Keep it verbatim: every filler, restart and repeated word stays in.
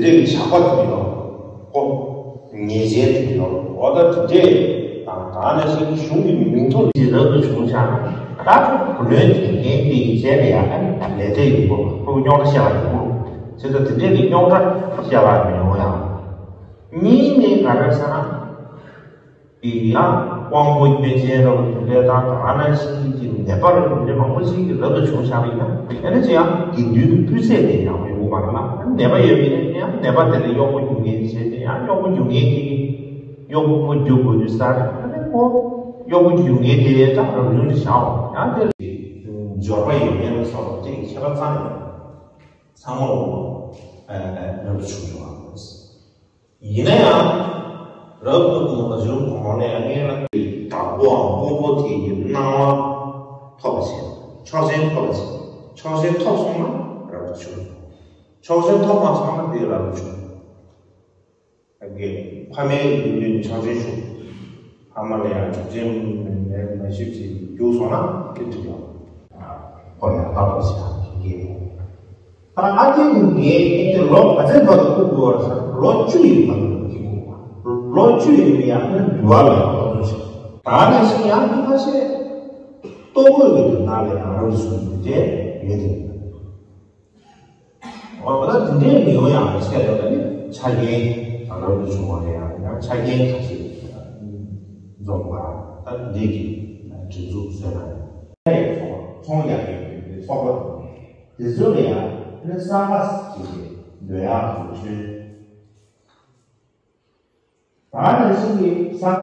དེ་ལས་ཞགས་པ་དེ་ཡོད་ཀོ། ཉེས་ཅན་དེ་ཡོད། འོ་ད་དེ་འདྲས་དང་ད་ནས་ཤིང་གཞུང་གི་མིང་ཐོ་ལས་རབ་ཏུ་བྱུང་ཤག་ད་ཁོ་བུ་ལོན་དེ་ངན་དེ་ཡི་བྱས་ནས་ཡང་ལས་དེ་ཡིན་པོ་ཁོ་རྙོག་དྲ་བཤད་པ་ཡིན་པོ། བྱས་ཙང་དེ་འདྲས་ཀྱི་རྙོག་དྲ་བཤད་པ་མི་ཡོང་ཡང་། གཉིས་ནས་ག་རེ་ཟེར་ན། དེ་ཡང་དབང་པོ་སྐྱོན་ཅན་རབ་ཏུ་ལས་དང་ད་ནང་བཞིན་གྱི་ནད་པ་རབ་ཏུ་ལས་མང་པོ་ཞིག་གིས་རབ་ཏུ་བྱུང་བཞག་པ་ཡིན་ན། ཡང་ན་ཅི་ཡང་དགེ་འདུན་གྱི་སྤུས་ཚད་དེ་ཡག་པོ་ཡོང་གི་མ་རེད་ལ། ནད་པ་ཡོད་པ་ཡིན་ན་ཡང་ནད་པ་དེ་ལ་གཡོག་པོ་རྒྱུག་མཁན་བྱས་ཏེ་ཡང་གཡོག་པོ་རྒྱུག་མཁན་དེ་གིས་གཡོག་པོ་རྒྱུག་དགོས་དུས་ས་རེད། ཨ་ནི་ཁོ་གཡོག་པོ་རྒྱུག་མཁན་དེ་ད་རབ་བྱུང་དུ་བཞག་ཡང་དེ་འབྱོར་པ་ཡོད་མཁན་ལ་སོགས་པ་དེ་ཁྱད་པར་ཚང་ཡོད། ཚང་མ་རབ་ཏུ་བྱུང་བྱུང་བ་རེད། ཡིན་ན་ཡང་། རབ་ཏུ་བྱུང་བ་བྱུང་གོང་ནས་ངས་ལ་བདག་པོའམ་དཔོན་པོ་དེ་ཡི་སྣང་བ་ཐོབ་པ་བྱས། ཆོག་མཆན་ཐོབ་པ་བྱས། ཆོག་མཆན་ཐོབ་སོང་ན་རབ་ཏུ་བྱུང་། ཆོག་མཆན་ཐོབ་མ་སོང་ན་དེ་རབ་ཏུ་བྱུང་། ཨ་ཀེ། ཕ་མའི་ཡོན་ཏན་ཆགས་ཅན་ཞུགས། ཕ་མ་ལ་ཡང་ཆོག་མཆན་མེད་མེད་མ་ཞིབ་ཅིག་རྒྱུགས་སོང་ན་དེ་འགྲིག་ཡོང་། ཁོ་ལ་ཡང་ལྟ་རྟོག་ཞིག་དང་དེ་འགའི་ད་ཨ་ཏི་ངའི་དེ་ལོ་ག་ཚད་བར་དུ་ཁུག་དགོས་པར་ཟེར། ལོ་བཅུ་ཡི་བར་དུ་ཁུག་དགོས། ལོ་བཅུ་ཡི་ནི་ཡང་ནི་འདུལ་བ་ལ་ཡང་ལྟ་དོན་ཞིག་ད་ནས་ཤིང་ཡང་ཁུག་ཁ་ཤས་ལྟོ་གོས་ཀྱི་དོན་དག་ལ་ཡང་རབ་ཏུ་བྱུང་ཡོད་དེ་ཡོད་དེ། འོ་ད་དེ་འདྲའི་མི་ཡོང་ཡང་མི་ཚད་ལ་ནི་ཆ་རྐྱེན་རབ་ཏུ་བྱུང་བ་ལ་ཡང་ཡང་ཆ་རྐྱེན་ཁ་ཤས་འཛོམས་པ་ད་འདི་གི་སྒྲིག་འཛུགས་ཟེར་ན་ཡང་ཚོང་ཡག་གི་ཚོགས་པ་དེ་ཚོ་ལ་ཡང་ནི་གསར་པ་ཞིག་གི་འདོད་ཡག་དང་ཆོས། ད་ནང་བཞིན་གྱི་ས།